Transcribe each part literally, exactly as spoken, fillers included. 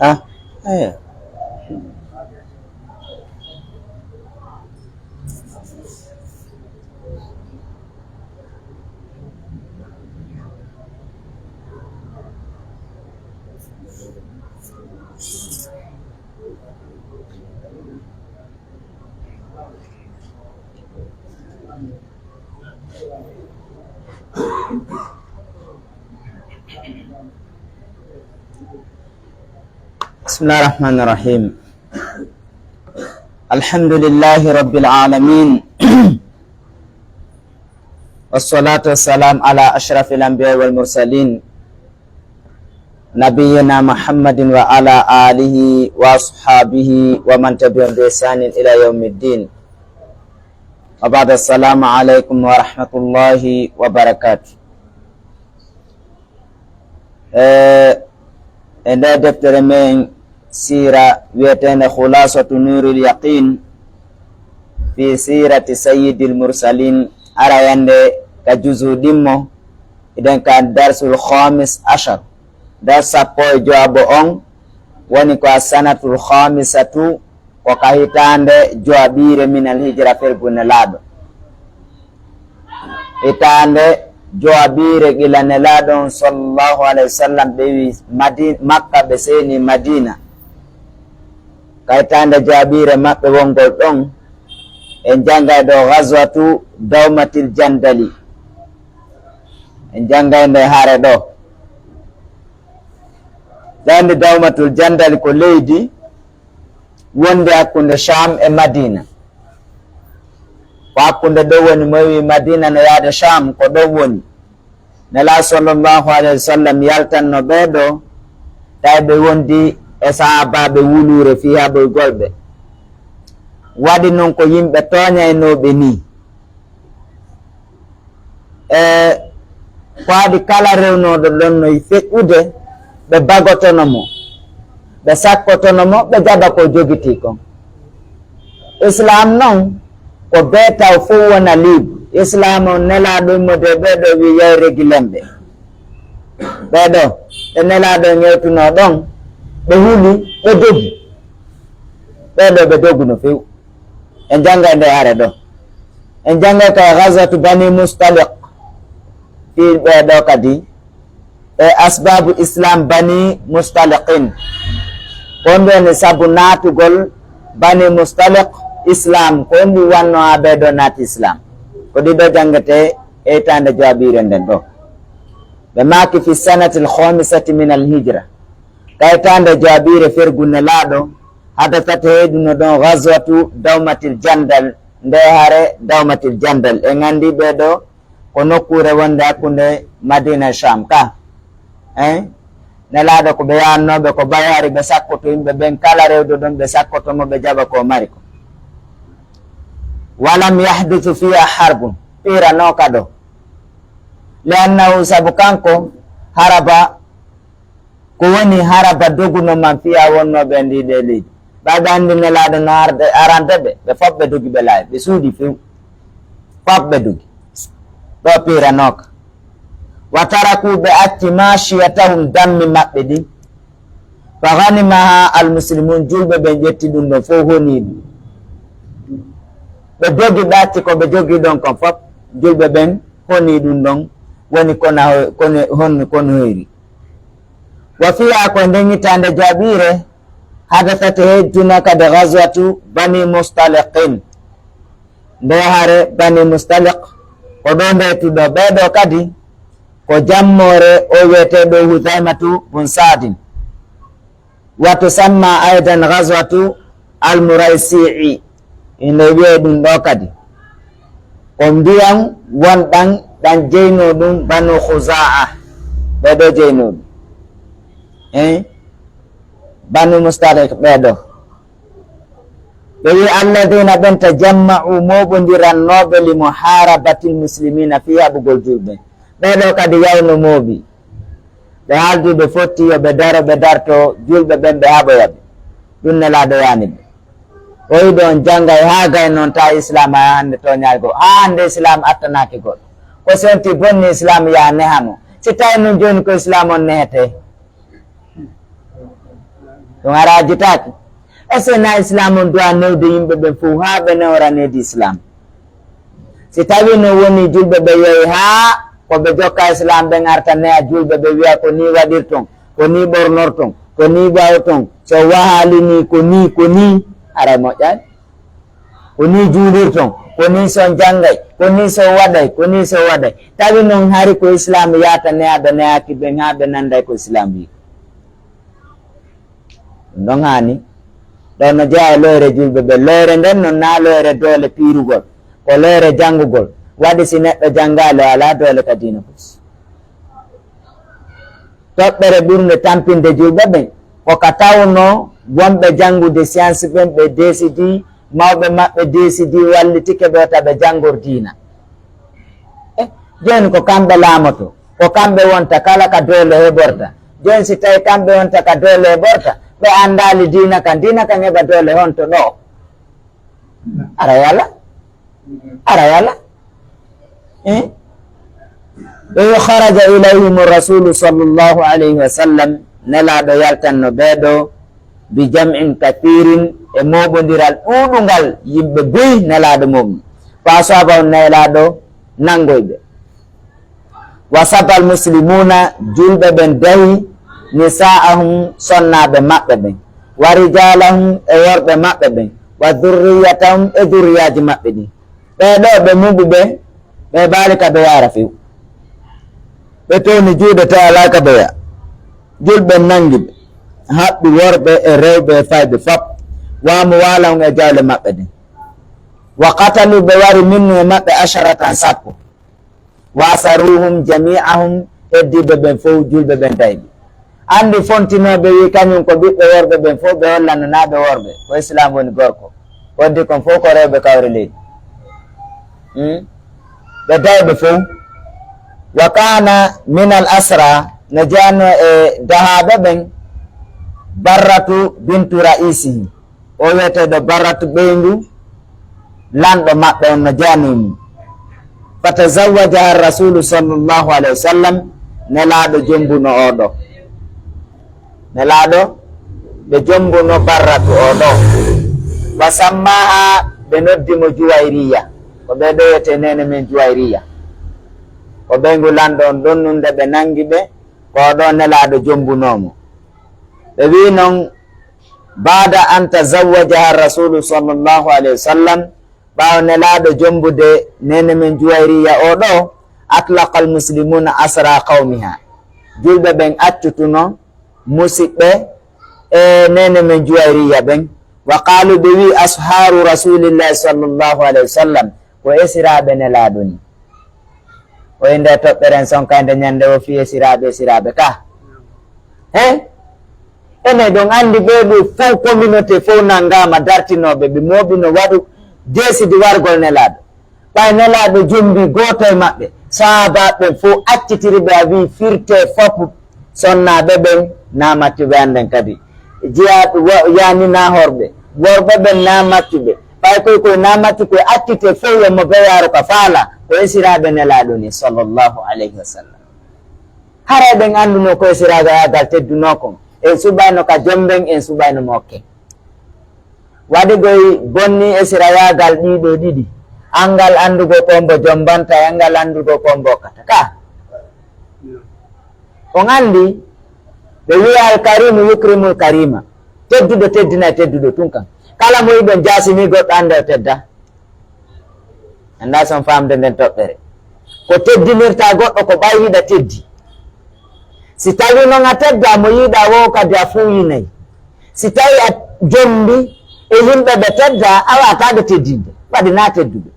Ah, eeyo. بسم الله الرحمن الرحيم. الحمد لله رب العالمين. والصلاة والسلام على أشرف الأنبياء والمرسلين، نبينا محمد وعلى آله وأصحابه ومن تبعهم بإحسان إلى يوم الدين. وبعد، السلام عليكم ورحمة الله وبركاته. E, e nder deftere men siira wiyeteende Khulasatu Nuril Yaqin fi Sirati Sayyidil Mursalin, arayande ka juzu ɗimmo, iɗen ka darsul khamis ashar, dar sappo e joabo on, woni ko a sanatul khamisatu, ko ka hitaande joaɓiire minal hijra fergu nelaaɗo. Hitaande joaɓiire gila nelaaɗo on sallallahu alayhi wa sallam ɓe wi Madi-, Makka, ɓe seeni Madina. Ka hitaande joaɓiire maɓɓe wongol ɗon, en janngay ɗo Ghazwatu Dawmatil Jandali. En janngay nde hare ɗo. Ɗande Dawmatul Jandali ko leydi wonde hakkunde Sham e Madina. Ko hakkunde ɗo woni, mo wi Madina no yaade Sham, ko ɗo woni. Nela sallallahu alayhi wa sallam yaltanno ɓee ɗo, tawi ɓe wondi e sahaabaaɓe wuluure fii haɓoygol ɓe. Waɗi non ko yimɓe tooñaynooɓe nii. E ko waɗi kala rewnooɗo ɗon no feƴƴude, ɓe bagotono mo, ɓe sakkotono mo, ɓe jaɓa ko jogitii kon. Islaam non, ko bee taw fow wona liibu. Islaam on nelaaɗo immorde e ɓee ɗo wi yayre gilemɓe. Ɓee ɗo, ɓe nelaaɗo ŋewtunoo ɗon, ɓe huli, ɓe dogi. Ɓee ɗo ɓe doguno few. En janngay nde hare ɗo. En janngay ka Ghazwatu Bani Mustaliq. Fii ɓee ɗo kadi, e asbaabu Islaam Bani Mustaliqin. Ko honɗun woni sabu naatugol Bani Mustaliq Islaam? Ko honɗun wannoo haa ɓee ɗo naati Islaam? Ko ɗii ɗo janngete e hitaande joaɓiire nden ɗo. Ɓe maaki fi sanatil khamisati minal hijra. Ka hitaande joaɓiire fergu nelaaɗo, hadasat heyɗuno ɗon Ghazwatu Dawmatil Jandal, nde hare Dawmatil Jandal. En anndi ɓee ɗo ko nokkuure wonde hakkunde Madina e Sham ka. Hein? Nelaaɗo ko ɓe yaannooɓe ko ɓay hari ɓe sakkoto yimɓe ɓen, kala rewdo ɗon ɓe sakkoto mo, ɓe jaɓa ko mari ko. Walam yahdusu fiha harbun, piiranooka ɗo. Li annahu, sabu kanko, haraba, ko woni haraba doguno man fiha wonnooɓe e ndii ɗee leydi. Ɓay ɓe anndi nelaaɗo no arde, arande ɓe, ɓe fof ɓe dogi ɓe laayi, ɓe suuɗi few. Fof ɓe dogi. Ɗo piiranooka. Wa taraku, ɓe acci mashiyatahum, dammi maɓɓe ɗin. Fa ghanimaha al muslimun, julɓe ɓen ƴetti ɗum ɗon fof, honii ɗum. Ɓe dogi, ɓe acci ko ɓe jogii ɗon kon fof, julɓe ɓen honii ɗum ɗon, woni kono ho-, kono honno, kono hoyri. Wa fiha, ko nden hitaande jaɓiire, hadasat, hedduna kadi Ghazwatu Bani Mustaliqin. Nde hare Bani Mustaliq, ko ɗo nde tuɗo ɓee ɗo kadi, ko jammoore o wiyeteeɗo Huzaymatu bun Saadin. Wa tusamma aydan Ghazwatu al-Muraysi'i. Ina wiyee ɗum ɗo kadi. Ko mbiyan won ɗan, ɗan jeynoo ɗum Banu Khuzaa. Ɓee ɗo jeynoo ɗum. Eh? Banu Mustaliq ɓee ɗo. Ɓe wi, "Alladhina", ɓen, "tajamma'u", mooɓondirannooɓe, "li muharabatil muslimina", fii haɓugol julɓe. Ɓee ɗo kadi yawno mooɓi. Ɓe haaldi, ɓe fotti yo ɓe daro, ɓe darto julɓe ɓen, ɓe haɓoya ɓe. Ɗum Nelaaɗo yaani ɓe. O wi'i ɓe, "On janngay haa gay non, ta Islaam haa hannde tooñaali goɗɗo. Haa hannde Islaam attanaaki goɗɗo. Ko senti bonni Islaam yaa nehano. Si tawi noon jooni ko Islam on nehetee, ɗum ara jitaaki. Est-ce que na Islam on duwa newde yimɓe ɓen fof haa ɓe newra nehdi Islam? Si tawi no woni julɓe ɓe yehi haa ko ɓe jokka Islam ɓen arta neha julɓe ɓe wiya ko ni waɗirton, ko ni ɓornorton, ko ni ɓawton, so wahaali ni ko ni, ko ni, aray moƴƴaani. Ko ni juulirton, ko ni son janngay, ko ni son waɗay, ko ni son waɗay. Tawi noon hari ko Islam yahata neha ɓe nehaaki ɓen haa ɓe nannday ko Islam wi. Ɗum ɗon haani. Ɗo no jeyaa e loyre julɓe ɓe. Loyre nden noon na loyre doole piirugol. Ko loyre janngugol. Waɗi si neɗɗo janngaali o alaa doole ka diina fof. Toɓɓere ɓurnde tampinde julɓe ɓen ko ka tawno wonɓe janngude science ɓen ɓe deesidi, mawɓe maɓɓe deesidi wallitike ɓe wota ɓe janngor diina. Eh, jooni ko kamɓe laamoto, ko kamɓe wonta kala ka doole heɓorta. Jooni si tawi kamɓe wonta ka doole heɓorta, ɓe anndaali diina kan, diina kan heɓa doole honto ɗo? Ara yala. Ara yala. Eh? Ɓe wi, "Kharaja ilayhim rasulu sallallahu alayhi wa sallam," Nelaaɗo yaltanno ɓee ɗo, "bi jam'in kathirin," e mooɓondiral ɗuuɗungal yimɓe buy Nelaaɗo mum. Fa asaba on Nelaaɗo nanngoy ɓe. Wa sabal muslimuna, julɓe ɓen dahi, nisa'ahum, sonnaaɓe maɓɓe ɓen, wa rijalahum, e worɓe maɓɓe ɓen, wa dhurriyatahum, e dhurriyaaji maɓɓe ɗin. Ɓee ɗoo ɓe muɓuɓe, ɓe ɓaali ka ɓe yaara few. Ɓe towni juuɗe tawi alaa ka ɓe yaa. Julɓe nanngi ɓe, haɓɓi worɓe e rewɓe e fayɓe fop. Wa amwalahum, e jawle maɓɓe ɗin. Wa qatalu, ɓe wari minnu e maɓɓe asharatan, sappo. Wa asaruhum jami'ahum, heddiiɓe ɓen fow, julɓe ɓen dahi ɓe. Anndi fontinooɓe wi kañum ko ɓiɓɓe worɓe ɓen fow ɓe hollanno naa ɓe worɓe, ko Islam woni gorko. Ko heddi kon fow ko rewɓe kawri leydi. Hmm? Ɓe dahi ɓe fow. Wa kana min al asra, no jeyanno e dahaaɓe ɓen, Barratu bintu Ra'isihim. O wiyeteeɗo Barratu ɓeyngu lanɗo maɓɓe on no jeyanii mo. Fatazawwajaha Rasulu sallallahu alayhi wa sallam, Nelaaɗo jombuno oo ɗoo. Nelaaɗo ɓe jombuno Barratu oo ɗoo. Wa sammaha, ɓe noddi mo Juwayriya. Ko ɓee ɗoo wiyetee neene men Juwayriya. Ko ɓeyngu lanɗo on ɗon nun nde ɓe nanngi ɓe, ko oo ɗoo Nelaaɗo jombunoo mo. Ɓe wi'i non, Baada an tazawwajaha Rasulu sallallahu alayhi wa sallam, ɓaawo Nelaaɗo jombude neene men Juwayriya oo ɗoo, atlaqa al-muslimuna asra qawmiha. Julɓe ɓen accutuno musiɓɓe e neene men Juwayriya ɓen. Wa qaalu, ɓe wi'i, ashaaru Rasulillahi sallallahu alayhi wa sallam, ko esiraaɓe Nelaaɗo ni. O innde toɓɓere en sonkaynde ñande o fii esiraaɓe, esiraaɓe ka. He? Enen ɗon anndi ɓee ɗoo fow communauté fow nanngaama dartinooɓe, ɓe mooɓino waɗu deesidi wargol Nelaaɗo. Ɓay Nelaaɗo jombii gooto e maɓɓe, sahaabaaɓe ɓen fow accitiri ɓe, a wi'i firtee fof. Sonnaaɓe ɓen na maccuɓe annden kadi. Jeyaaɓe wa-, yaani na horɓe. Worɓe ɓen na maccuɓe. Ɓay koy koy na maccu koy accite fow e mo beyaaro ka faala. Ko esiraaɓe Nelaaɗo ni, sallallahu alayhi wa sallam. Haray ɓen anndunoo ko esiraagal teddunoo kon. En suɓayno ka jomben, en suɓayno mokken. Waɗi goy bonni esirayaagal ɗii ɗoo ɗiɗi. Anngal anndugol ko mbo jombanta, e anngal anndugol ko mbo okkata. Ka? On anndi, ɓe wi'a al karimu yukrimul karima. Tedduɗo teddinay tedduɗo tun kan. Kala mo yiɗon jaasini goɗɗo annda o tedda. Annda son faamde nden toɓɓere. Ko teddinirta goɗɗo ko ɓay hiɗa teddi. Si tawi non a tedda mo yiɗa wo kadi a fuuyinay. Si tawi a jombi e yimɓe ɓe tedda, a wata ɓe teddinde. Waɗi na tedduɓe.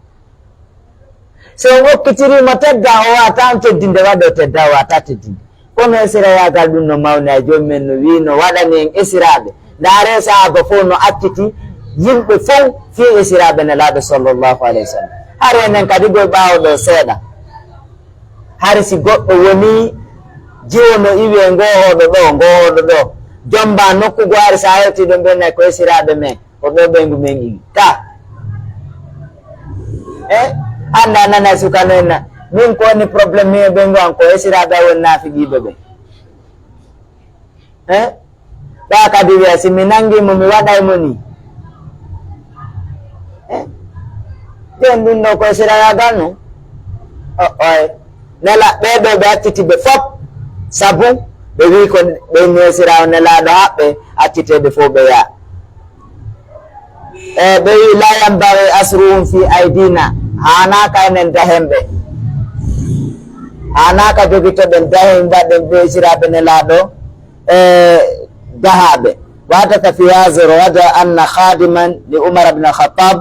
So on okkitiri mo tedda, o wata on teddinde, waɗi o tedda, o wata teddinde. Kono esirayaagal ɗum no mawni, a joomum en no wi'i, no waɗani en esiraaɓe. Ndaaree sahaaba fow no acciti yimɓe fow fii esiraaɓe Nelaaɗo sallallahu alayhi wa sallam. Hari enen kadi goy ɓaawo ɗoo seeɗa. Hari si goɗɗo woni jiwo no iwi e ngoo hooɗo ɗoo, ngoo hooɗo ɗoo. Jomba nokku goo hari si a hewtii ɗon ɓen nay ko esiraaɓe men. Ko ɓe ɓeyngu men iwi. Ka. Eh? Annda nana sukano en na. Min ko woni problème mi e ɓen, ngo an ko esiraaɓe a woni naafiqiiɓe ɓen. Eh? Ɓa kadi wiya, si mi nanngii mo, mi waɗay mo ni. Eh? Nden ɗum ɗo ko esiraagal non. O, oy. Nela ɓee ɗo ɓe acciti ɓe fop. Sabu ɓe wii ko ɓe ni esiraawo Nelaaɗo haɓɓe, accitee ɓe fof ɓe yaha. E, ɓe wi, "La yanbaghi asruhum fi aydina." Haanaaka enen dahen ɓe. Haanaaka jogito ɓen dahen, mbaɗen ɓe esiraaɓe Nelaaɗo, e, dahaaɓe. Wa hadatha fi hadha al-ghada anna khadiman li Umar ibn al-Khattab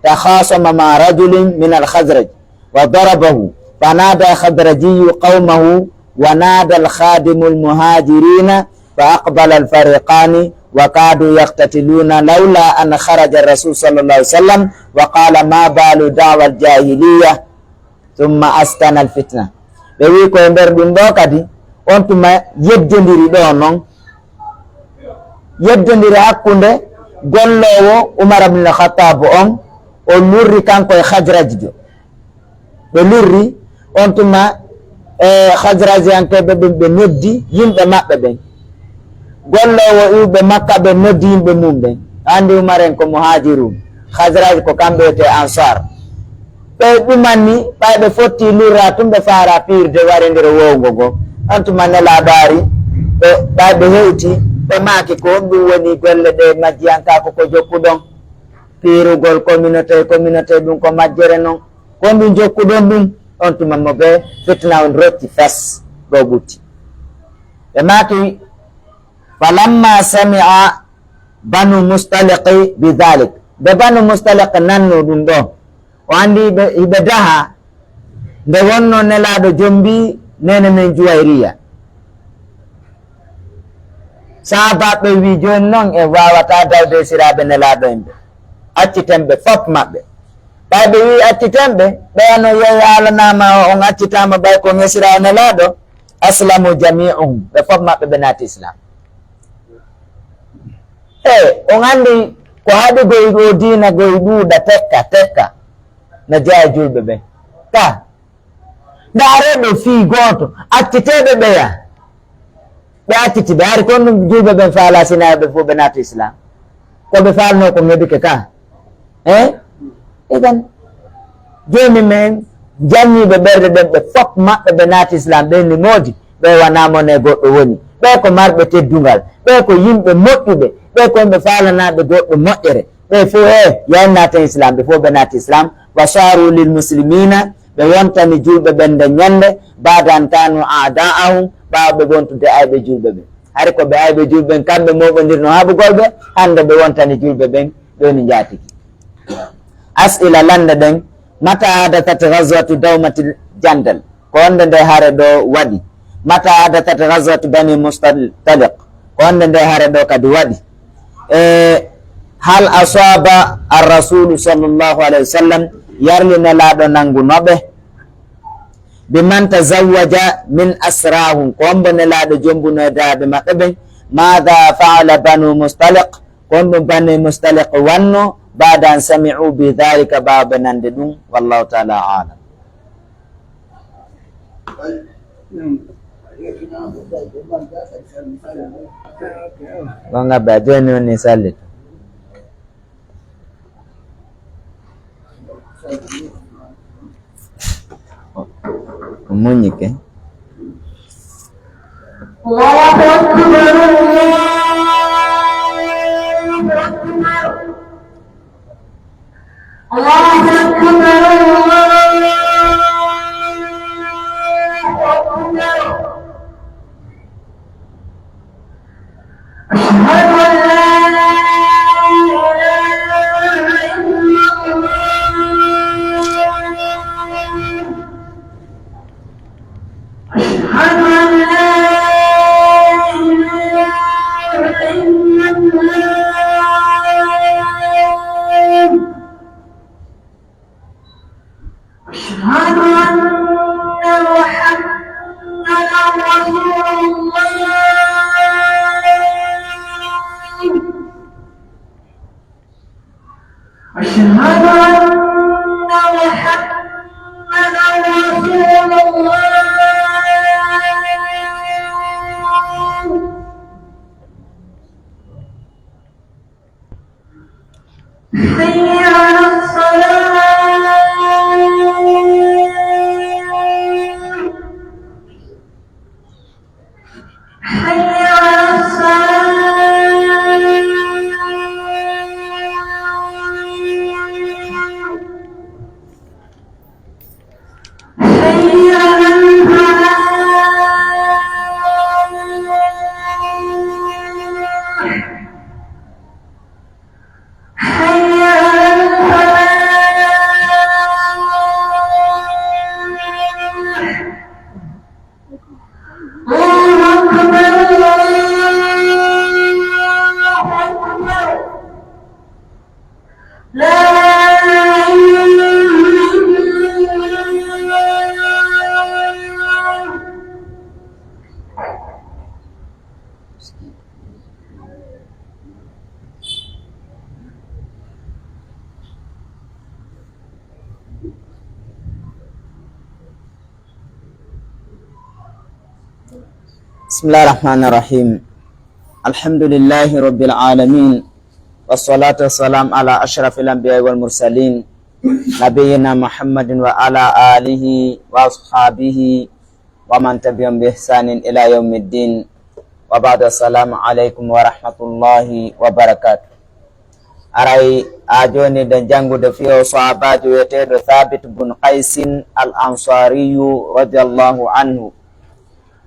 takhasama ma'a rajulin min al-Khazraj wa darabahu. Fanada Khazrajiyu qawmahu wa nada al-khadimu al-muhajirina fa aqbala al-fariqani wa kadu yaqtatiluna lawla an kharaja ar-rasul sallallahu alaihi wasallam wa qala, "Ma balu da'wa al-jahiliya thumma askana al-fitna." Ɓe wi ko e nder ɗum ɗo kadi, on tuma yeddondiri ɗo non, yeddondiri hakkunde golloowo Umar ibn al-Khattab on, o lurri kanko e Khazrajjo. Ɓe lurri, on tuma, e, Khazrajiyankeeɓe ɓen, ɓe noddi yimɓe maɓɓe ɓen. Golloowo iwɓe Makka ɓen noddi yimɓe mum ɓen. Anndi Umar en ko Muhajirun, Khazraj ko kamɓe wiyetee Ansar. Ɓe ɗumanni, ɓay ɓe fotti lurra tun, ɓe faara piirde warindiro wowngo ngo. On tuma Nelaaɗo ari, ɓe, ɓay ɓe hewti, ɓe maaki, "Ko honɗum woni golle ɗe majjiyanka, ko ko jokkuɗon?" Piirugol communauté, communauté ɗum ko majjere non. Ko honɗum jokkuɗon ɗum? On tuma mo ɓe fitna on rotti fes, ɗo ɓutti. Ɓe maaki, "Falamma sami'a Banu Mustaliqi bi dhalik." Nde Banu Mustaliq nanno ɗum ɗo, o anndi ɓe, hiɓe daha, nde wonno Nelaaɗo jombi neene men Juwayriya. Sahaabaaɓe wi, "Jooni non en waawataa dawde e siraaɓe Nelaaɗo en ɓe. Acciten ɓe fop maɓɓe." Ɓay ɓe wi, "Acciten ɓe," ɓeya no yehi haalanaama on accitaama ɓay ko on esiraaɓe Nelaaɗo, aslamu jami'uhum, ɓe fop maɓɓe ɓe naati Islam. E, on anndi ko haɗi goy o diina goy ɗuuɗa tekka, tekka, no jeya e julɓe ɓen. Ka, ndaaree ɗo fii gooto, accitee ɓe ɓeya. Ɓe acciti ɓe, hari kon ɗum julɓe ɓen faalaa sinaa ɓe fof ɓe naati Islam. Ko ɓe faalnoo ko ŋeɓike ka. Eh? Idan, jooni men janngiiɓe ɓerɗe ɗen, ɓe fop maɓɓe ɓe naati Islam, ɓe ni moodi, ɓe wanaa mone goɗɗo woni. Ɓe ko marɓe teddungal, ɓe ko yimɓe moƴƴuɓe, ɓe ko yimɓe faalanaaɓe goɗɗo moƴƴere. Ɓe fof, eh, yaani naaten Islam, ɓe fof ɓe naati Islam. Wa saaru lil muslimina, ɓe wontani julɓe ɓen nden ñannde, baada an kanu a'da'ahum, ɓaawo ɓe wontude ayɓe julɓe ɓen. Hari ko ɓe ayɓe julɓe ɓen, kamɓe mooɓondirno haɓugol ɓe, hannde ɓe wontani julɓe ɓen, ɓe woni njaatigi. As'ila lannde ɗen, mata hadathat ghazwatu dawmatil jandal? Ko wonde nde hare ɗo waɗi? Mata hadathat ghazwatu Bani Mustaliq? Ko wonde nde hare ɗo kadi waɗi? E, hal asaba ar-rasulu sallallahu alaihi wasallam, yarli Nelaaɗo nannguno ɓe? Biman tazawwaja min asrahum, ko hombo Nelaaɗo jombuno e daaɓe maɓɓe ɓen? Maada fa'ala Banu Mustaliq, ko honɗum Bani Mustaliq wanno? Baada an sami'u bi dhalika, ɓaawo ɓe nande ɗum. Wallahu ta'ala a'lam. Gonga ba jooni woni sallit. O muñike. Allahu akbar, Allahu akbar. Allahu akbar, Allahu akbar. أشهد أن لا إله إلا الله. أشهد أن لا إله حي على الصلاة. حي على الفلاح. حي على الفلاح. الله أكبر، الله أكبر. لا إله إلا الله. بسم الله الرحمن الرحيم. الحمد لله رب العالمين. والصلاة والسلام على أشرف الأنبياء والمرسلين. نبينا محمد وعلى آله وأصحابه ومن تبعهم بإحسان إلى يوم الدين. وبعد، السلام عليكم ورحمة الله وبركاته. Aray, haa jooni ɗen janngude fii oo sahaabaajo wi'eteeɗo Thaabit bun Qaysin al Ansaariyu radiyallahu anhu.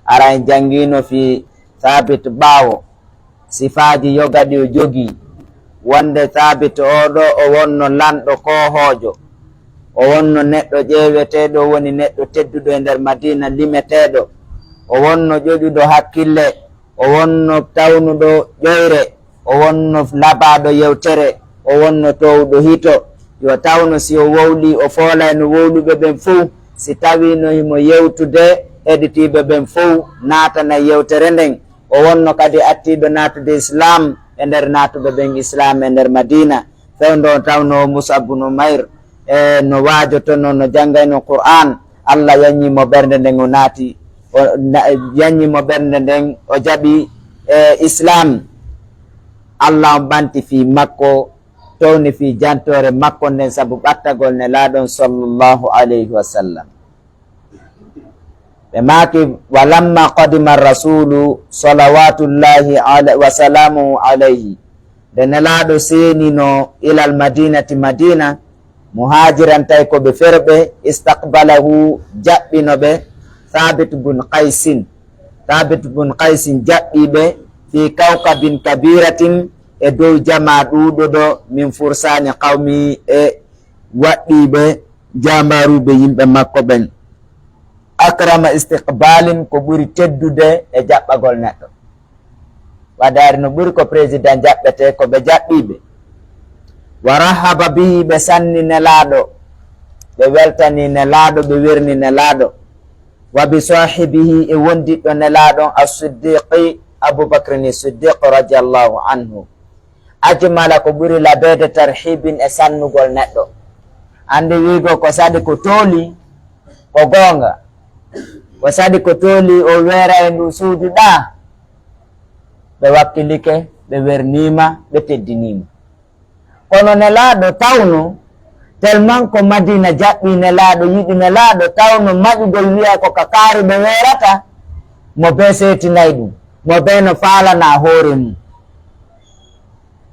Aray, janngiino fii Thaabit ɓaawo, sifaaji yoga ɗi o jogii, wonde Thaabit oo ɗoo, o wonno lanɗo koohoojo, o wonno neɗɗo ƴeeweteeɗo, woni neɗɗo tedduɗo e nder Madiina, limeteeɗo, o wonno ƴoƴuɗo hakkille, o wonno tawnuɗo ƴoyre, o wonno labaaɗo yewtere, o wonno toowuɗo hito. Yo tawno si o wowlii, o foolayno wowluɓe ɓen fow. Si tawiino himo yewtude, heɗitiiɓe ɓen fow naatanay yewtere nden. O wonno kadi attiiɗo naatude Islaam e nder naatuɓe ɓen Islaam e nder Madiina. Fewndo o tawno Mus'ab bun Umayr, e no waajotonoo, no janngaynoo Qur'aan, Allah yaññii mo ɓernde nden, o naati, o na-, yaññii mo ɓernde nden, o jaɓi, e, Islaam. Allah on ɓanti fii makko, towni fii jantoore makko nden sabu ɓattagol Nelaaɗo on sallallahu alayhi wa sallam. Ɓe maaki, "Wa lamma qadima rasulu salawatullahi ala-, wa salamuhu alayhi." Nde Nelaaɗo seenino ilal madinati Madina, muhaajiran tawi ko ɓe ferɓe, istaqbalahu, jaɓɓino ɓe, Thaabit bun Qaysin. Thaabit bun Qaysin jaɓɓii ɓe, fi kawkabin kabiratin, e dow jamaa ɗuuɗuɗo, min fursaani qawmi, e waɗɗiiɓe jaambaruuɓe yimɓe makko ɓen. Akrama istiqbalin, ko ɓuri teddude e jaɓɓagol neɗɗo. Waɗaari no ɓuri ko président jaɓɓetee, ko ɓe jaɓɓii ɓe. Wa rahaba bihi, ɓe sanni Nelaaɗo, ɓe weltanii Nelaaɗo, ɓe werni Nelaaɗo. Wa bi sahibihi, e wondiɗɗo Nelaaɗo on, as-Siddiqi, Abubakrin Siddiq radiyallahu anhu. Ajmala, ko ɓuri labeede tarhibin e sannugol neɗɗo. Anndi wiigo ko saɗi ko tooli, ko goonga. Ko saɗi ko tooli, o weera e ndu suudu ɗaa. Ɓe wakkilike, ɓe werniima, ɓe teddiniima. Kono Nelaaɗo tawno, tellement ko Madina jaɓɓii Nelaaɗo, yiɗi Nelaaɗo, tawno maƴugol wi'a ko ka kaari ɓe weerata, mo bee seetinay ɗum, mo bee no faalanaa hoore mum.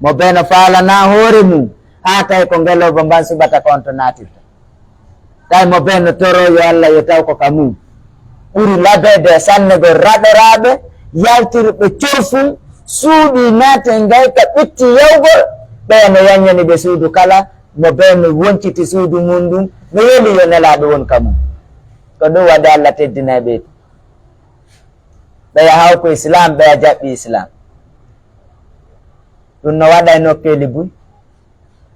Mo bee no faalanaa hoore mum, haa tawi ko ngelooba mban suɓata ko on to naatirta. Tawi mo bee no toroo yo Allah yo taw ko ka mum. Ɓuri labeede e sannegol raɗoraaɓe, yaltirɓe corfum, suuɗi naate ngay ka ɓitti yawgol, ɓeya no yaññani ɓe suudu kala, mo bee no wonciti suudu mum ndun, no weli yo Nelaaɗo won ka mum. Ko ɗum waɗi Allah teddinay ɓe. Ɓeya hawko Islaam, ɓeya jaɓɓi Islaam. Ɗum no waɗa e nokkeeli buy.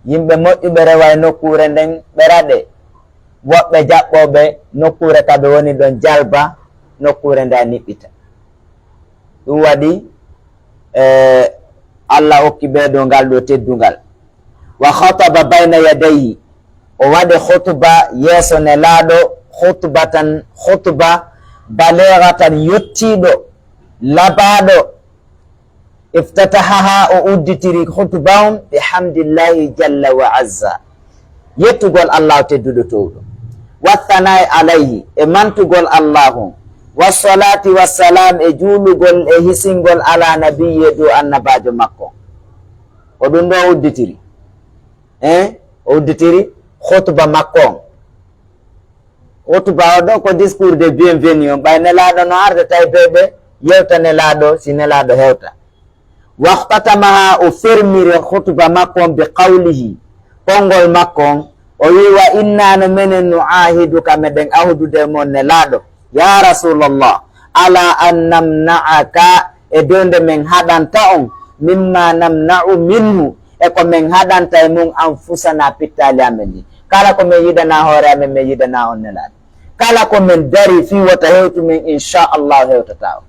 Yimɓe moƴƴuɓe rewa e nokkuure nden, ɓe raɗe. Woɓɓe jaɓɓooɓe nokkuure ka ɓe woni ɗon jalba, nokkuure nde a niɓɓita. Ɗum waɗi, e, Allah okki ɓe ɗo ngal ɗo teddungal. Wa khataba bayna yadayhi, o waɗi khutba yeeso Nelaaɗo, khutbatan, khutba balighatan, yottiiɗo, labaaɗo. Iftatahaha, o udditiri khutba on bi hamdillahi jalla wa azza, yettugol Allahu tedduɗo towɗo, wa thanai alayhi, e mantugol Allahu, Wassalaati wassalaam, e juulugol e hisingol ala nabiyyi, e dow annabaajo makko. Ko ɗum ɗo o udditiri. Eh? O udditiri khutba makko on. Khutba o ɗo ko discours de bienvenue on. Ɓay Nelaaɗo no arde, tawi ɓe ɓe yewta Nelaaɗo, si Nelaaɗo hewta. Waqtatamaha, o fermiri khutba makko on bi qawlihi, konngol makko on, o wi: "Wa inna, no menen, nu'ahiduka, meɗen ahudude mon Nelaaɗo, ya Rasulallah, ala an namna'aka, e dow nde men haɗanta on, mimma namna'u minhu, e ko men haɗanta e mum, anfusana, pittaali amen ɗin. Kala ko men yiɗana hoore amen, men yiɗana on Nelaaɗo. Kala ko men dari fii wota hewtu men, inchallah hewtata on.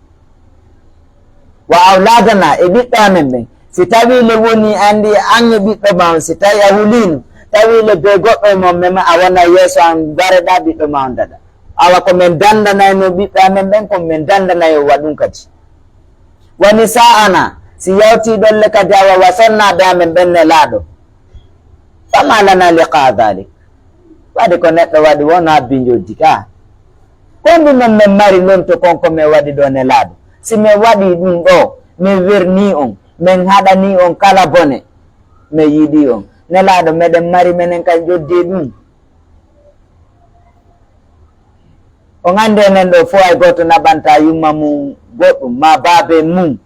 Wa awladana, e ɓiɓɓe amen ɓen. Si tawii le woni anndi an e ɓiɗɗo ma on, si tawii a huliino, tawii le be goɗɗo e mon mema, a wona yeeso an, mbareɗaa ɓiɗɗo ma on daɗa. Awa ko men dandanayno ɓiɓɓe amen ɓen, ko men dandanayo wa ɗum kadi. Wa nisa'ana, si yawtii ɗon le kadi, awa wa sonnaaɓe amen ɓen Nelaaɗo. Fama lana liqa dhalik." Waɗi ko neɗɗo waɗi won o abbi njooddi ka. Ko honɗum non men mari lonto kon ko men waɗi ɗo Nelaaɗo? Si men waɗi ɗum ɗo, men werni on, men haɗani on kala bone, men yiɗi on. Nelaaɗo, meɗen mari menen ka njooddi e ɗum. On anndi enen ɗo fof hay gooto naɓanta yumma mum goɗɗum, ma baabe mum.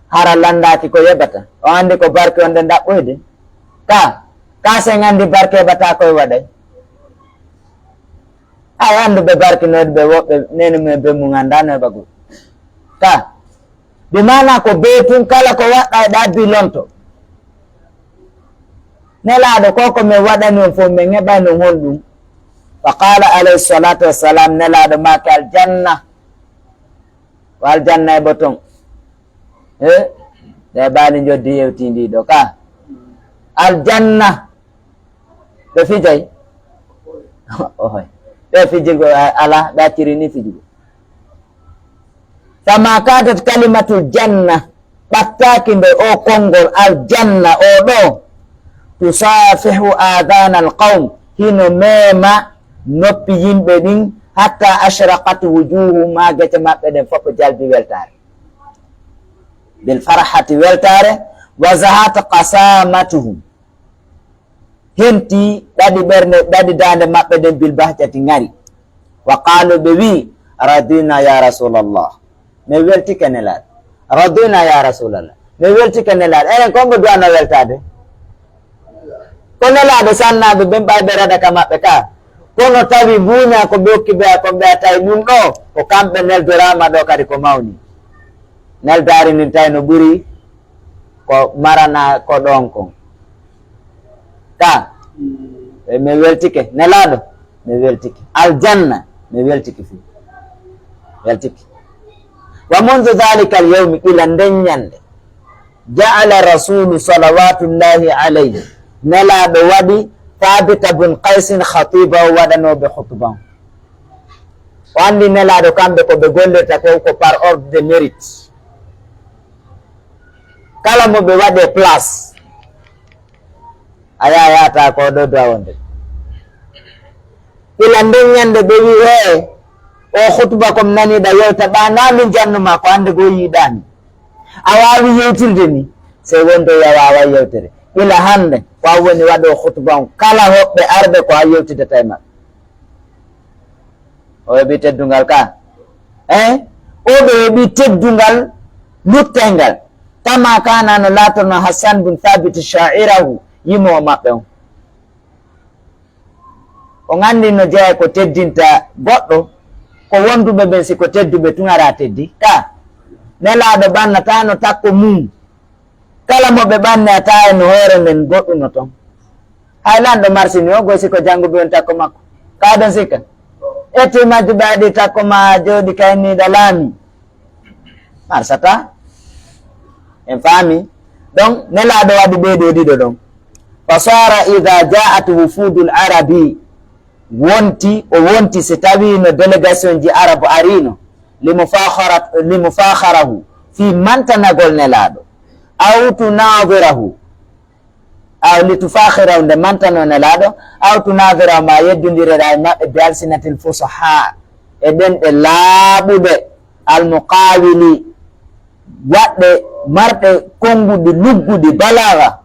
Hara lanndaaki ko yeɓata. On anndi ko barke on ɗe ndaɓɓoyde. Ka, ka sen anndi barke heɓata koye waɗay. Hay annduɓe barkinooɗe ɓe woɓɓe nene mum e be mum anndaa no heɓa goɗɗum. Ka, bi maana ko bee tun kala ko waɗɗa e ɗabbi lonto. Nelaaɗo ko ko men waɗani on fof men heɓay non honɗum. Fa qala alayhi salatu wassalam, Nelaaɗo maaki aljanna. Ko aljanna e ɓoton. Eh, ɗe baali njoddi yewti ndi ɗo ka. Aljanna. Ɓe fijay? Ohoy. Ɓe fijigo a-, ala, ɓe acciri ni fijigo. Fama kadat kalimatul janna. Ɓattaaki nde o konngol aljanna o ɗo. Tusafihu adhana alqawm. Hino meema noppi yimɓe ɗin. Hatta ashraqat wujuhum. Haa gece maɓɓe ɗen fof jalbi weltaare. Bil farhati, weltaare, wa zahat qasamatuhum. Henti ɗaɗi ɓernde, ɗaɗi daande maɓɓe ɗen bil bahjati ŋari. Wa qalu, ɓe wi, radina ya Rasulallah. Min weltike Nelaaɗo. Radina ya Rasulallah. Min weltike Nelaaɗo. Enen kon ɓe duwano weltaade. Ko Nelaaɗo sannaaɓe ɓen ɓay ɓe rada ka maɓɓe ka. Kono tawi buuña ko ɓe okki ɓe, ko ɓe tawi ɗum ɗo, ko kamɓe neldoraama ɗo kadi ko mawni. Neldaari ndin tawi no ɓuri ko marana ko ɗon kon. Ka, e mi weltike, Nelaaɗo, mi weltike. Aljanna, mi weltike fuu. Weltike. Wa mundu dhalika al yawmi, ila nden ñande. Ja'ala Rasulu salawatullahi alayhi, Nelaaɗo waɗi Thabita bun Qaysin khatiba, o waɗanooɓe khutba on. O anndi Nelaaɗo kamɓe ko ɓe gollirta ko, ko par ordre de mérite. Kala mo ɓe waɗe place, a yaha yahata ko ɗo duwa wonde. Ila nden ñande ɓe wi, "Hee, o khutba ko mi naniɗa yewta, ɓa na min jannuma ko hannde goo yiɗaami. A waawi yewtirde ni?" Sey wonde a waaway yewtere. Ila hannde, ko an woni waɗo khutba on. Kala hoɓɓe arɓe ko a yewtidata e maɓɓe. O heɓi teddungal ka. Eh? O ɓe heɓi teddungal luttengal. Kama kana no laatorno Hassan bun Thabit sha'irahu, yimoowo maɓɓe on. On anndi no jeyaa ko teddinta goɗɗo, ko wonduɓe ɓen si ko tedduɓe tun ara teddi. Ka, Nelaaɗo ɓannata no takko mum. Kala mo ɓe ɓanni a tawa no hoore men goɗɗuno ton. Hay lanɗo marsini o, goy si ko jannguɓe on takko makko. Ka ɗon sikka? Etti majjuɓe aɗi takko ma jooɗi kayniiɗa laami. Marsata. En faami. Donc, Nelaaɗo waɗi ɓee ɗoo ɗiɗo ɗon. Fa sara idha ja'at wufudul arabi, wonti, o wonti si tawii no délégation ji Arabu ariino, limufakharat-, limufakharahu, fii mantanagol Nelaaɗo, aw tunadhirahu, aw litufakhirahu, nde mantanoo Nelaaɗo, aw tunadhirahu, ma yeddondirira e maɓɓe, bi alsinatil fusaha, e ɗemɗe laaɓuɗe, almuqaawili, waɗɗe marɗe konnguɗi lugguɗi balaaga,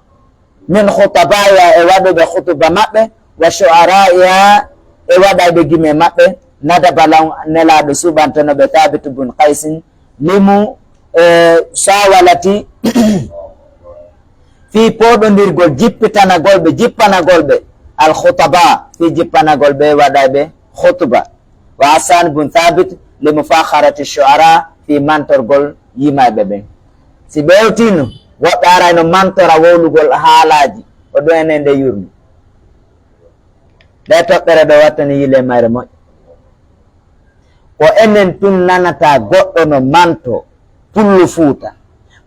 min khutabaya, e waɗuɓe khutuba maɓɓe, wa shu'araiha, e waɗayɓe gime maɓɓe, nadaba lahum, Nelaaɗo suɓantono ɓe Thabit bun Qaysin, limu, e, sawalati, fii pooɗondirgol, jippitanagol ɓe, jippanagol ɓe, al khutaba, fii jippanagol ɓe waɗayɓe khutuba. Wa Hassan bun Thabit li mufakharati shu'ara, fii mantorgol yimayɓe ɓen. Si ɓe hewtiino, woɓɓe arayno mantora wowlugol haalaaji, ko ɗum enen nde yurmi. Nde toɓɓere ɗo wattani yile mayre moƴƴo. Ko enen tun nanata goɗɗo no manto Pullo Fuuta.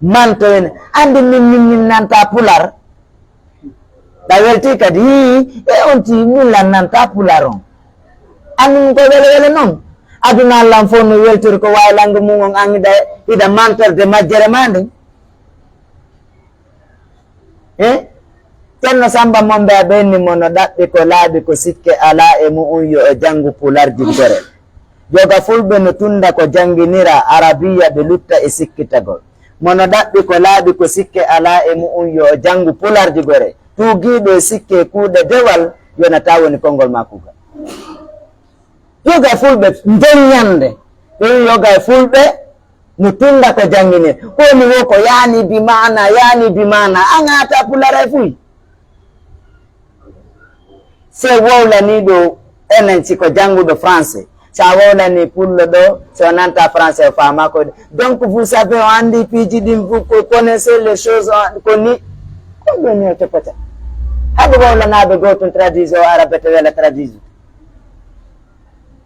Manto en, anndi min, min, min nanta Pular. Ɗa welti kadi, hii, e on ti min lan nanta Pular on. Anndi min ko wele wele non. Aduna lan fof no weltori ko waawi langue mum on, an hiɗa, hiɗa mantorde majjere ma nden. Eh? Ceerno Samba Mombe a ɓenni mo no ɗaɓɓi ko laaɓi ko sikke alaa e mu'un yo o janngu pularji gore. Yoga fulɓe no tunnda ko jannginira arabiya ɓe lutta e sikkitagol. Mo no ɗaɓɓi ko laaɓi ko sikke alaa e mu'un yo o janngu pularji gore. Tuugiiɗo e sikke e kuuɗe dewal yonata woni konngol maa kuugal. Yoga fulɓe nden ñannde, ɓe wi yoga fulɓe no tunnda ko janngine. Ko woni wo ko yaani bi maana, yaani bi maana. An a ata pulara e fuy. Se wowlaniiɗo enen si ko jannguɗo français. Sa wowlani pullo ɗo, so nanta français o faama ko. Donc, vous savez, o anndi piiji ɗin, vous co-, connaissez les choses, on, ko ni. Ko ɗum ni o toppata. Haɗo wowlanaaɓe gootun traduise o arabe to wela traduise.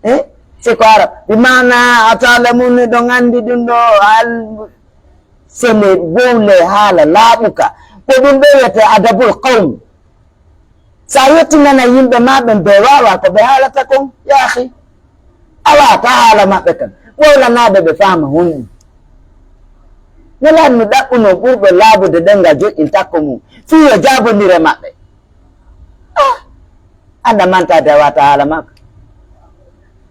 Eh? Si ko arab. Bi maana a taala mun ɗon anndi ɗum ɗo al-, sene wowle haala laaɓuka. Ko ɗum ɓe wiyete adabul qawm. Sa yettinana yimɓe ma ɓen ɓe waawa ko ɓe haalata kon, yaahi. A waata haala maɓɓe kan. Wowlanaaɓe ɓe faama honɗum. Nelaaɗo no ɗaɓɓuno ɓurɗo laaɓude ɗemngal joƴƴin takko mum. Fii yo jaabondire maɓɓe. Ah! Annda mantaade a waata haala makko.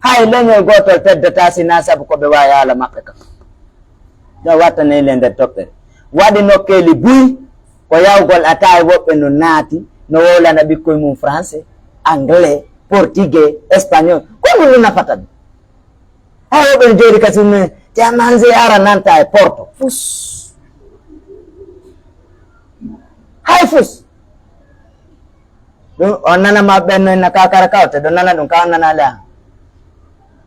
Hay leñol gootol teddataa sinaa sabu ko ɓe waawi haala maɓɓe kam. Ɗo wattane le nder toɓɓere. Waɗi nokkeeli buy ko yawgol a tawi woɓɓe no naati, no wowlana ɓikkoy mum français, anglais, portugais, espagnol. Ko ɗum no nafata ɓe. Hay woɓɓe no jooɗi ka sunne, te a manse ara nanta e porto. Fus. Hay fus. Ɗum, on nana ma ɓen no inna kakara kawte, ɗo nana ɗum ka on nana le an.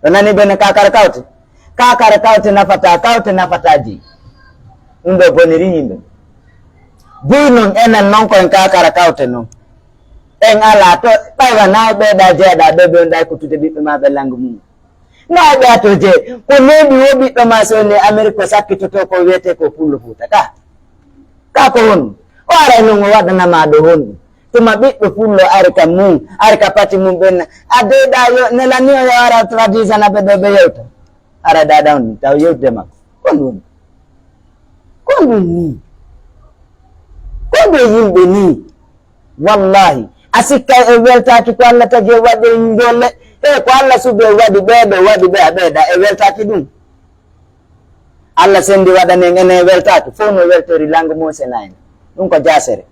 Ɗo nani ɓen no kakara kawte. Kakara kawte nafata, kawte nafata ji. Ɗum ɗo boniri yimɓe. Buy non enen non ko en kakara kawte non. En ala to ɓaywa na ɓeeɗa jeeɗa ɓe ɓe on ɗay ko tude ɓiɓɓe ma ɓe langue mum. Naa ɓe ato je, ko neeɓi wo ɓiɗɗo ma so ne Amérique ko sakkitoto ko wiyete ko pullo Fuuta ka. Ka ko honɗum? O aray non o waɗana ma ɗo honɗum? Tuma ɓiɗɗo pullo ari ka mum, ari ka pati mum ɓenna. A deeɗa yo, nelani o yo ara tradisana ɓe ɗo ɓe yewta. Ara dada on taw yewtude makko. Ko ɗum? Ko ɗum ni? Ko ɓe yimɓe ni? Wallahi, a sikkay e weltaaki ko Allah tagi e waɗi e njolle. E ko Allah suɓi e waɗi ɓee ɗo, waɗi ɓe a ɓeeɗa e weltaaki ɗum. Allah sendi waɗani en enen e weltaaki. Fof no weltori langue mum sena en. Ɗum ko jaasere.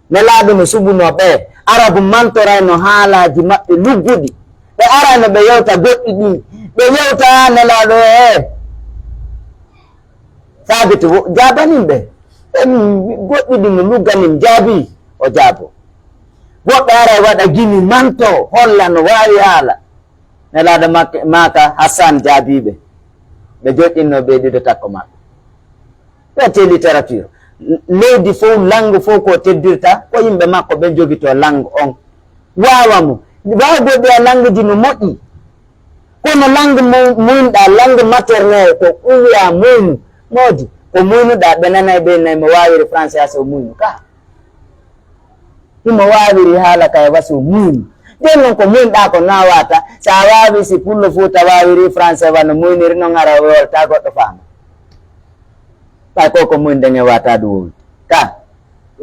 Nelaaɗo no suɓuno ɓe. Arabu mantorayno haalaaji maɓɓe lugguɗi. Ɓe arayno ɓe yewta goɗɗi ɗi. Ɓe yewta Nelaaɗo e. Saabiti wo-, jaabanin ɓe. Ɓe min goɗɗi ɗi no lugganin jaabi, o jaabo. Woɓɓe ara waɗa gimi manto, holla no waawi haala. Nelaaɗo mak-, maaka Hassan jaabii ɓe. Ɓe joɗɗinno ɓe ɗiɗo takko maɓɓe. Ɓe te littérature. Leydi fof, langue fof ko teddirta, ko yimɓe makko ɓe jogito langue on. Waawa mo. Waawa goɗɗi a langue ji no moƴƴi. Kono langue mu-, muynɗa, langue maternelle ko ɗum wiya muynu. Moodi, ko muynuɗa, ɓe nanay ɓe nay mo waawiri français haa so muynu ka. Himo waawiri haala kay wa so muynu. Nden non ko muynɗa ko nawata, sa waawi si pullo Fuuta waawiri français wano muyniri non ara wolta goɗɗo faama. Ɓay ko ko muynden e wata ɗum wowde. Ka,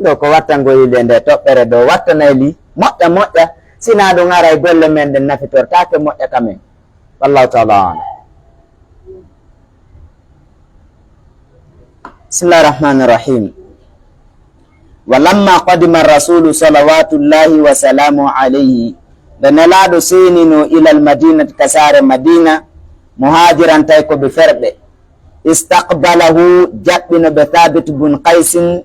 ɗo ko wattango yilde nde toɓɓere ɗo wattanay li, moƴƴa moƴƴa, sina ɗum ara e golle men ɗen nafitortaake moƴƴa ka men. Wallahu taala alam. Bismillahi rahmani rahim. Wa lamma qadima rasulu salawatullahi wa salamu alayhi, ɓe nelaaɗo seenino ilal madinati ka saare Madina, muhajiran tawi ko ɓe ferɓe, istaqbalahu, jaɓɓino ɓe Thabit bun Qaysin,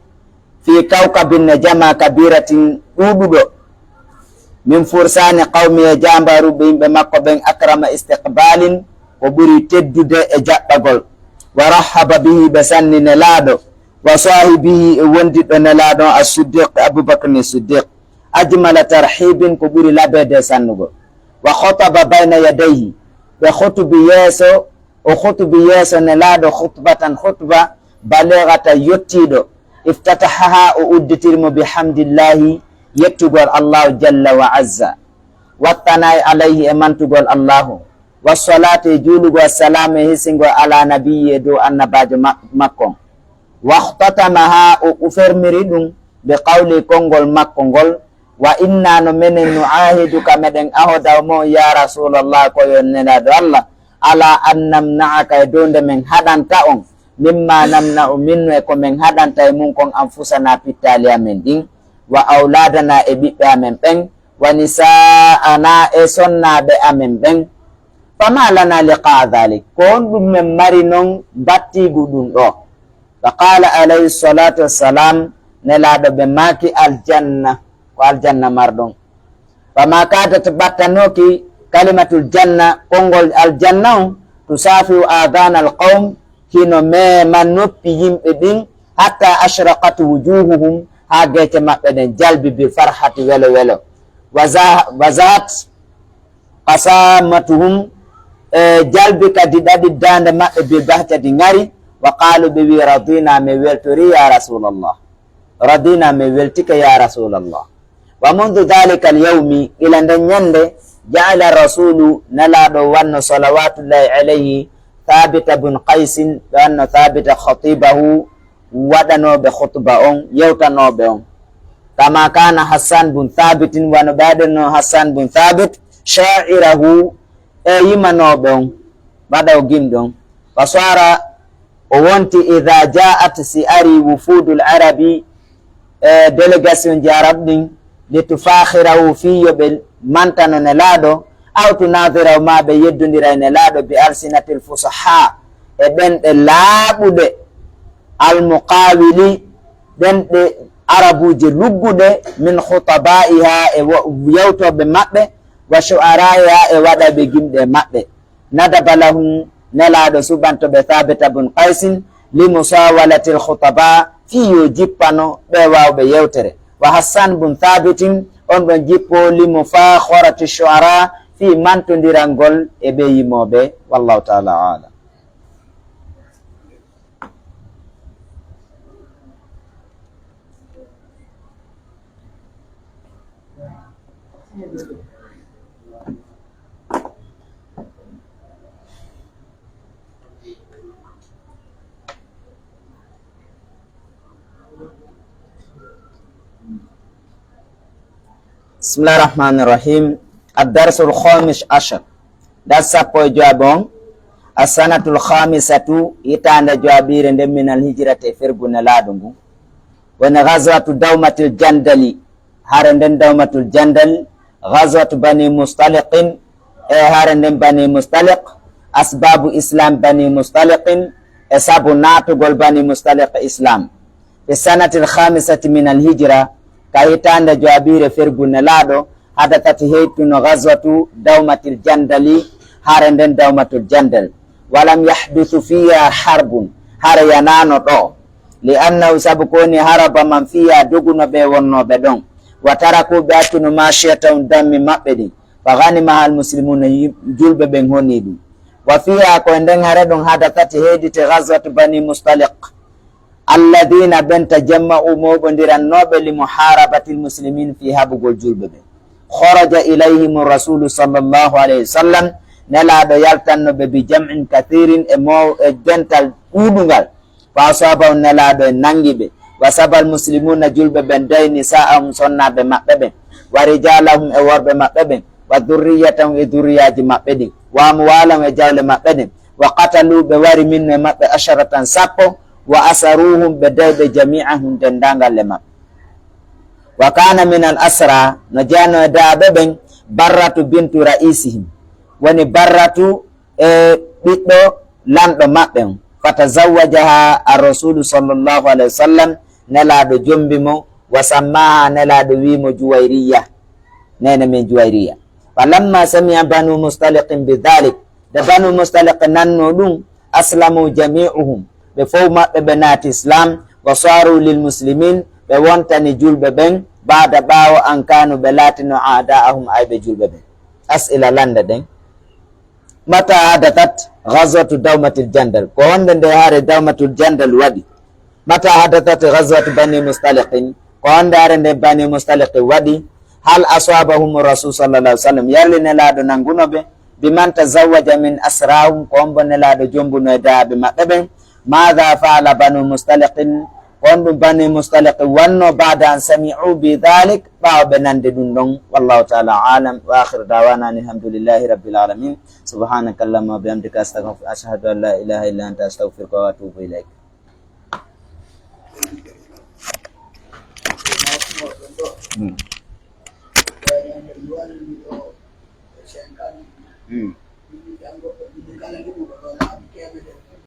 fi kawkabin, no jama kabiratin ɗuuɗuɗo, min fursani qawmi, e jaambaaruɓe yimɓe makko ɓen, akrama istiqbalin, ko ɓuri teddude e jaɓɓagol, wa rahhaba bihi, ɓe sanni nelaaɗo, wa sahibihi, e wondiɗɗo nelaaɗo on, as-Siddiq, Abubakar ni Siddiq, ajmala tarhibin, ko ɓuri labeede e sannugol, wa khataba bayna yadayhi, ɓe khutubi yeeso, o khutubi yeeso nelaaɗo khutbatan, khutba balighatan, yottiiɗo, iftatahaha, o udditiri mo bihamdillahi, yettugol Allahu jalla wa azza, wa thanai alayhi, e mantugol Allahu, wa salati, e juulugol salaamu e hisingol ala nabiyyi, e dow annabaajo ma-, makko on. Wakhtatamaha, o ufermiri ɗum bi qawli, konngol makko ngol, wa inna, no menen, nu'ahiduka, meɗen ahodaw mo, ya Rasulallah, ko yo nelaaɗo Allah, ala an namna'aka, e dow nde men haɗanta on, mimma namna'u minhu, e ko men haɗanta e mum kon, anfusana, pittaali amen ɗin, wa awladana, e ɓiɓɓe amen ɓen, wa nisa'ana, e sonnaaɓe amen ɓen. Fama lana liqa'a dhalik, ko honɗum men mari non battiigu ɗum ɗo? Fa qala alayhi salatu wassalam, nelaaɗo ɓe maaki, aljanna, ko aljanna marɗon. Fama kadat, ɓattanooki kalimatul janna, konngol aljanna on, tusafiu adhana alqawm, hino meema noppi yimɓe ɗin, hatta ashraqat wujuhuhum, haa geece maɓɓe ɗen jalbi, bil farhati, welo welo. Wa za-, wa zahat qasamatuhum, e jalbi kadi ɗaɗi daande maɓɓe, bil bahjati, ŋari, wa qalu, ɓe wi, radina, min weltori, ya Rasulallah. Radina, min weltike, ya Rasulallah. Wa mundu dhalika al-yawmi, ila nden ñande, ja'ala Rasulu, nelaaɗo wanno, salawatullahi alayhi, Thabita bun Qaysin, ɓe wanno Thabita khatibahu, waɗanooɓe khutba on, yewtanooɓe on. Kama kana Hassan bun Thabitin, wano ɓe waɗirno Hassan bun Thabit, sha'irahu, e yimanooɓe on, waɗaw gimɗe on. Fa sara, o wonti, idha ja'at, si ari, wufudul arabi, e délégation ji arab ɗin, li tufakhirahu, fii yo ɓe mantano nelaaɗo, aw tunadhirahu, ma ɓe yeddondira e nelaaɗo, bi alsinatil fusaha, e ɗenɗe laaɓuɗe, al muqawili, ɗenɗe arabuuje lugguɗe, min khutaba'iha, e wo-, yewtooɓe maɓɓe, wa shu'ara'iha, e waɗayɓe gimɗe maɓɓe. Nadaba lahum, nelaaɗo suɓanto ɓe Thabita bun Qaysin, li musawalatil khutaba, fii yo jippano ɓe waawɓe yewtere. Wa Hassan bun Thabitin, on ɗon jippo, li mufakharati shu'ara, fii mantondirangol e ɓe yimooɓe. Wallahu taala alam. Bismillahi rahmani rahim. Ad-darsul khamis ashar. Dars sappo e jowaɓe on. As-sanatul khamisatu, hitaande jowaɓiire nden, minal hijrati, e fergu nelaaɗo ngu. Woni ghazwatu Dawmatil Jandali, hare nden Dawmatul Jandal, ghazwatu Bani Mustaliqin, e hare nden Bani Mustaliq, asbabu islam Bani Mustaliqin, e sabu naatugol Bani Mustaliq e islam. Fi sanatil khamisati minal hijra, ka hitaande jowaɓiire fergu nelaaɗo, hadathat, heytuno, ghazwatu Dawmatil Jandali, hare nden Dawmatul Jandal. Walam yahduthu fiha harbun, hare yanaano ɗo. Li annahu, sabu ko woni, haraba man fiha, doguno ɓe wonnooɓe ɗon. Wa taraku, ɓe accuno, mashiyatahum, dammi maɓɓe ɗin. Fa ghanimaha al muslimuna, yim-, julɓe ɓen honi ɗum. Wa fiha, ko e nden hare ɗon, hadathat, heyditi, ghazwatu Bani Mustaliq. Alladhina, ɓen, tajamma'u, mooɓondirannooɓe, li muharabatil muslimin, fii haɓugol julɓe ɓen. Kharaja ilayhimu rasulu sallallahu alayhi wa sallam, nelaaɗo yaltanno ɓe, bi jam'in kathirin, e mo-, e dental ɗuuɗungal. Fa asabahum, nelaaɗo en nangi ɓe. Wa sabal muslimuna, julɓe ɓen dayi, nisa'ahum, sonnaaɓe maɓɓe ɓen. Wa rijalahum, e worɓe maɓɓe ɓen. Wa dhurriyatahum, e dhurriyaaji maɓɓe ɗin. وأموالهم e jawle maɓɓe ɗen. وقتلوا ɓe wari minhum e maɓɓe عشرة sappo. وأسروهم ɓe dawi ɓe جميعهم denndaangal e maɓɓe. وكان من الأسرى no jeyanoo e dawaaɓe ɓen برة بنت رئيسهم woni Barratu e ɓiɗɗo lanɗo maɓɓe on. فتزوجها الرسول صلى الله عليه وسلم Nelaaɗo jombi mo. وسماها Nelaaɗo wii mo Juwayriya. Neene men Juwayriya. فلما سمع بنو مصطلق بذلك Nde Banu Mustaliq nannoo ɗum, أسلموا جميعهم ɓe fow maɓɓe ɓe naati Islaam. وصاروا للمسلمين ɓe wontani julɓe ɓen. بعد ɓaawo أن كانوا ɓe laatinoo أعداءهم ayɓe julɓe ɓen. As'ila lannde ɗen. متى حدثت غزوة دومة الجندل Ko honde nde hare Dawmatul Jandal waɗi? متى حدثت غزوة بني مصطلق Ko honde hare nde Bani Mustaliq waɗi? هل أصابهم الرسول صلى الله عليه وسلم Yalla Nelaaɗo nannguno ɓe? بمن تزوج من أسراهم Ko hombo Nelaaɗo jombuno e dawaaɓe maɓɓe ɓen? ماذا فعل بنو مصطلق Ko honɗum Bani Mustaliq wannoo? بعد أن سمعوا بذلك ɓaawo ɓe nande ɗum ɗon. والله تعالى أعلم. وآخر دعوانا أن الحمد لله رب العالمين. سبحانك اللهم وبحمدك أستغفر أشهد أن لا إله إلا أنت أستغفرك وأتوب إليك.